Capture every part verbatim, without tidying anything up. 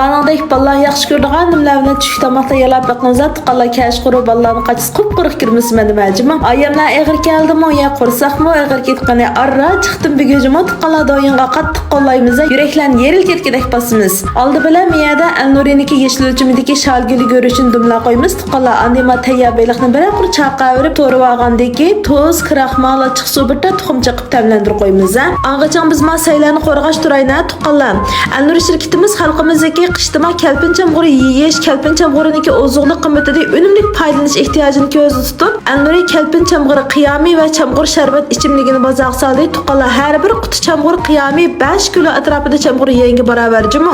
ئانىڭدەك بالىلار ياخشى كۆرىدىغان نېمىلەر بىلەن چۈشلۈك تاماقلار يالاپ بېقىڭلار، تۇغقانلار. كەچقۇرۇن بالىلارنى قاچىسى قۇپقۇرۇق كىرمىسىمەن نېمە جۇمۇ. ئايەملەر ئېغىر كەلدىمۇ يا قورساقمۇ ئېغىر كېتىپ قېنى ئاررا چىقتىم بۈگۈن جۇمۇ. تۇغقانلار دويۇنغا قاتتىق قوللايمىز، يۈرەكلەرنى يېرىل كەتكۈدەك باسىمىز. ئالدى بىلەن مەيەدە ئەلنۇرىنىڭكى يېشىل ئۆلچىمىدىكى شالگۈلى گۈرۈچىنى دۈملەپ قويىمىز. تۇغقانلار ئاندىن ما تەييار بېلىقنى بىرەر قۇر چاقاۋېرىپ تورىۋالغاندىن كېيىن تۇز، كراخمال، ئاچچىق سۇ بىر تال تۇخۇم چېقىپ تەملەندۈرۈپ قويىمىز ھە. ئاڭغىچىڭ بىز ما سەيلەرنى قورغاش تۇراينا تۇغقانلار. ئەلنۇر شىركىتىمىز خەلقىمىزدىكى قىشتىما كەلپىن چامغۇرى يېيىش، كەلپىن چامغۇرىنىڭكى ئوزۇقلۇق قىممىتىدىن ئۈنۈملۈك پايدىلىنىش ئېھتىياجىنى كۆزدە تۇتۇپ، ئەلنۇرى كەلپىن چامغۇرى قىيامى ۋە چامغۇر شەربەت ئىچىملىكىنى بازارغا سالدى. تۇغقانلار، ھەر بىر قۇتا چامغۇر قىيامى بەش كىلو ئەتراپىدا چامغۇر يېگەنگە باراۋەر جۇمۇ.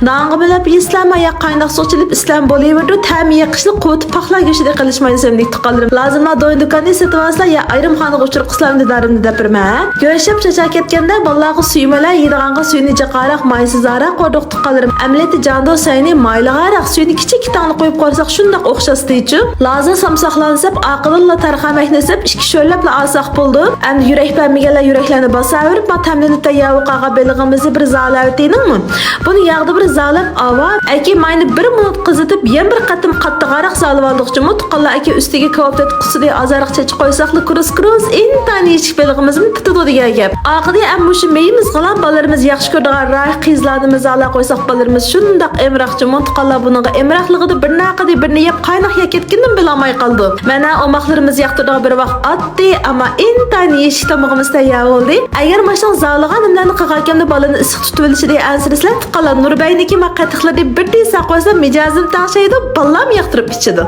نانغا بىلەپ يېسىلەرمۇ يا قايناق سۇغا چىلىپ ئىسلەم بولۇۋېرىدۇ، تەمى يېقىشلىق، قۇۋۋىتى پاخلا گۆشىدەك قىلىشمايدۇ سەملىك تۇغقانلىرىم. لازىملا دويۇن دۇكاننى سېتىۋالسىلەر يا ئايرىم خانىغا ئۇچۇر قىلسىلەر دىدارىمنى دەپ بېرىمەن ھە. گۆش يەپ چاچاق كەتكەندە بالىلارغا سۈيمىلەر، يەيدىغانغا سۈيىنى جىقراق، مايسىزراق قوردۇق تۇغقانلىرىم. ئەمەلىيەتتە جاندۇ سەينى مايلىغانراق سۈيىنى كىچىك كىتاڭنى قويۇپ قورساق شۇنداق ئوخشاستىچۇ. لازا سامساقلارنى سەپ ئاقىلىنلا تەرخەمەكنى سەپ ئىككى شۆرلەپلا ئالساق بولدى. ئەمدى يۈرەك بەرمىگەنلەر يۈرەكلەرنى باساۋېرىپ ما تەملىنىپ تەييار بولۇپ قالغان بېلىقىمىزنى بىر زالەۋېتىنىڭمۇ؟ بۇنى ياغدا بىر زالەپ ئاۋا، ئەكى ماينى بىر مىنۇت قىزىتىپ يەنە بىر قېتىم قاتتىقراق زالىۋالدۇق جۇمۇ. تۇغقانلار ئەكى ئۈستىگە كاۋاپتەت قۇسىدى ئازراق چېچىپ قويساقلا كروس كروس ئىنتايىن يېيىشلىك بېلىقىمىزمۇ پۈتىدۇ دېگەن گەپ. ئاخىرى ئەم مۇشۇ مېيىمىزغىلا بالىلىرىمىز ياخشى كۆرىدىغان رايىق قىزلارنىمۇ زالا قويساق بالىلىرىمىز شۇنداق ئەمراق جۇمۇ. تۇغقانلار بۇنىڭغا ئەمراقلىقىدا بىر ناقىدى بىرنى يەپ قايناق يەپ كەتكىنىمۇ بىلالماي قالدۇق. مانا ئوماقلىرىمىز ياقتۇرىدىغان بىر ۋاق ئاتتى، ئەمما ئىنتايىن يېيىشلىك تامىقىمىز تەييار بولدى. ئەگەر ماشۇنىڭ زالىغان نېمىلەرنى قىلغانكەمدە بالىنى ئىسسىق تۇتۇۋېلىشىدىن ئەنسىرىسىلەر تۇغقانلار، نۇربەينىڭكى ما قېتىقلىرىنى بىر دېسە قويسا مىجەزىم تەڭشەيدۇ، بالام ياقتۇرۇپ ئىچىدۇ.